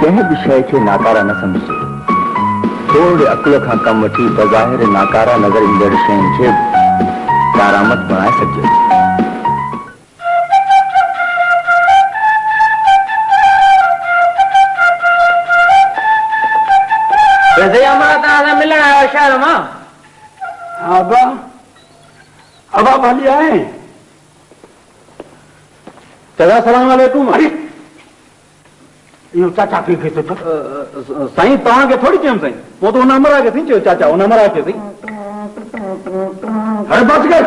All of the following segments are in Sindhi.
ڪنهن به شيء کي ناڪاره نه سمجهجي. ٿورڙي عقل کان ڪم وٺي بظاهر ناڪاره نظر ايندڙ شين کي به ڪارآمد بڻائي سگهجي ٿو. سائين امان توهان سان ملڻ آيو آهي شهر مان. ها ابا، ابا ڀلي آئين. چچا سلام عليڪم. اڙي اهو چاچا ڪنهن کي ٿو چئي؟ سائين توهان کي ٿوري چيم سائين. مون ته ان همراهه کي سائين چيو چاچا ان همراهه کي سائين. اڙي بس ڪر.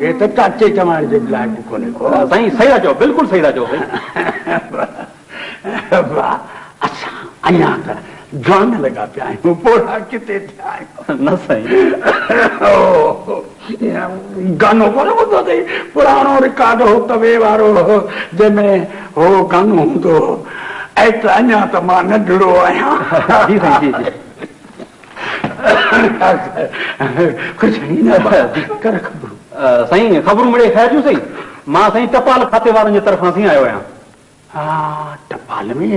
هي ته چاچي چوائڻ جي به لائق ڪونهي ڪو. سائين صحيح ٿا چئو بلڪل صحيح ٿا چئو سائين. واهه اسان اڃا ته جوان لڳا پيا آهيون پوڙها ڪٿي ٿيا آهيون. نه سائين. گانو ڪونه ٻڌو اٿئي پراڻو رڪارڊ هو توي وارو جنهن ۾ هو گانو هوندو هو اي ته اڃا ته مان ننڍڙو آهيان. جي سائين جي جي. خوش آهين نه ابا ڪر خبرون. سائين خبرون مڙئي خير جون سائين مان سائين ٽپال کاتي وارن جي طرفان سائين آيو آهيان. ها ٽپال ۾؟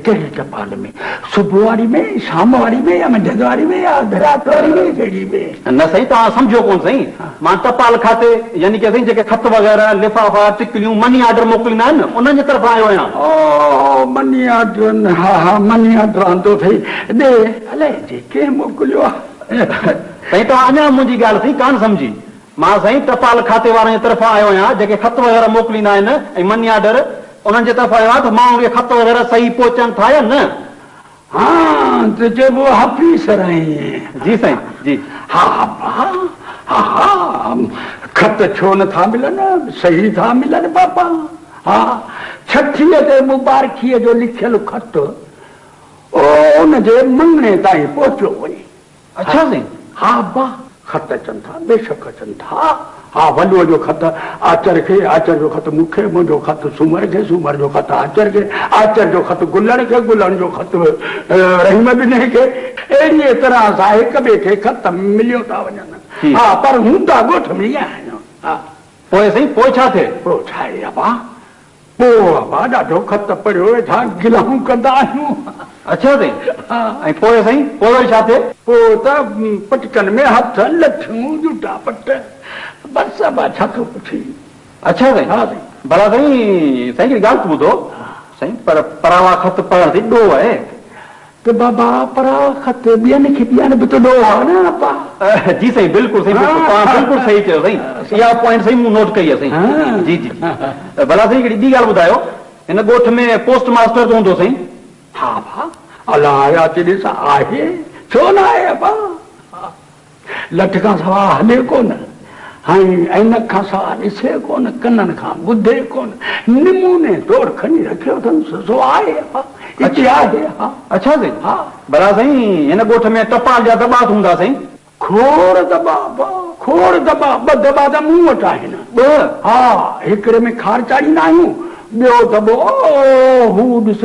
ڪهڙي ٽپال ۾؟ صبح واري ۾، شام واري ۾ يا منجهند واري ۾ يا اڌ رات واري ۾ ڪهڙي ۾؟ نه سائين توهان سمجهيو ڪونه سائين مان ٽپال کاتي يعني ڪي سائين جيڪي خط وغيره لفافا ٽڪليون مني آرڊر موڪليندا آهن نه انهن جي طرفان آيو آهيان. او مني آرڊر ها ها مني آرڊر آندو اٿئي ڏي الائي جي ڪنهن موڪليو آهي. سائين توهان اڃا منهنجي ڳالهه سائين ڪانه سمجهي مان سائين ٽپال کاتي وارن جي طرفان آيو آهيان، جيڪي خط وغيره موڪليندا آهن ۽ مني آرڊر انهن جي طرفان آيو آهيان ته ماڻهن کي خط وغيره صحيح پهچن ٿا يا نه؟ ها ته چئبو آفيسر آهين. جي سائين جي. ها ابا ها ها خط ڇو نه ٿا ملن صحيح ٿا ملن بابا ها ڇٺيء تي مبارڪيء جو لکيل خط ان جي مڱڻي تائين پهچيو وڃي. اڇا سائين! ها ابا، خط اچن ٿا، بيشڪ اچن ٿا. ها ولوء جو خط آچر کي، آچر جو خط مون کي، منهنجو خط سومر کي، سومر جو خط آچر کي، آچر جو خط گلڻ کي، گلڻ جو خط رحيم ڏني کي. اهڙيء طرح سان هڪ ٻئي کي خط مليو ٿا وڃن. ها پر هوندا ڳوٺ ۾ ئي آهن. ها. پوء سائين، پوء ڇا ٿئي؟ پوء ڇا آهي ابا، پوء ابا ڏاڍو خط پڙهيو ويٺا گلائون ڪندا آهيون. اڇا سائين ۽ پوء سائين پوء وري ڇا ٿئي؟ پوء ته پٽڪن ۾ هٿ، لٺيون، جوتا پٽ، بس ابا ڇا ٿو پڇين. اڇا سائين. ها سائين. ڀلا سائين سائين هڪڙي ڳالهه ته ٻڌو سائين پر پراوا خط پڙهڻ سائين ڏوهه آهي. ته بابا پراوا خط ٻين کي ڏيڻ به ته ڏوهه آ نه ابا. جي سائين بلڪل سائين بلڪل توهان بلڪل صحيح چيو سائين اها پوائنٽ سائين مون نوٽ ڪئي آ سائين جي جي جي ڀلا سائين هڪڙي ٻي ڳالهه ٻڌايو هن ڳوٺ ۾ پوسٽ ماستر ته هوندو سائين. ها ابا الله حياتي ڏيس آهي ڇو نه آهي ابا. لٺ کان سوا هلي ڪونه، ۽ عينڪ کان سوا ڏسي ڪونه، ڪنن کان ٻڌي ڪونه، نموني طور کڻي رکيو اٿنس، سو آهي ها، اتي آهي ها. اڇا سائين. ها. ڀلا سائين هن ڳوٺ ۾ ٽپال جا دٻا ته هوندا سائين؟ کوڙ دٻا ابا، کوڙ دٻا، ٻه دٻا ته مون وٽ آهن. ٻه؟ ها، هڪڙي ۾ کار چاڙهيندا آهيون، ٻيو دٻو هو ڏس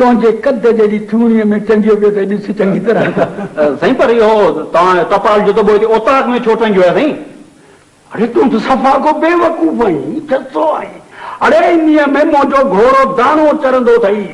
تنهنجي قد جيڏي ٿوڻيء ۾ ٽنگيو پيو اٿئي، ڏس چڱي طرح سان. سائين پر اهو توهان ٽپال جو دٻو هتي اوطاق ۾ ڇو ٽنگيو آهي سائين؟ اڙي تون ته صفا ڪو بيوقوف آهين، ڇسو آهين. اڙي انهيء ۾ منهنجو گهوڙو داڻو چرندو اٿئي.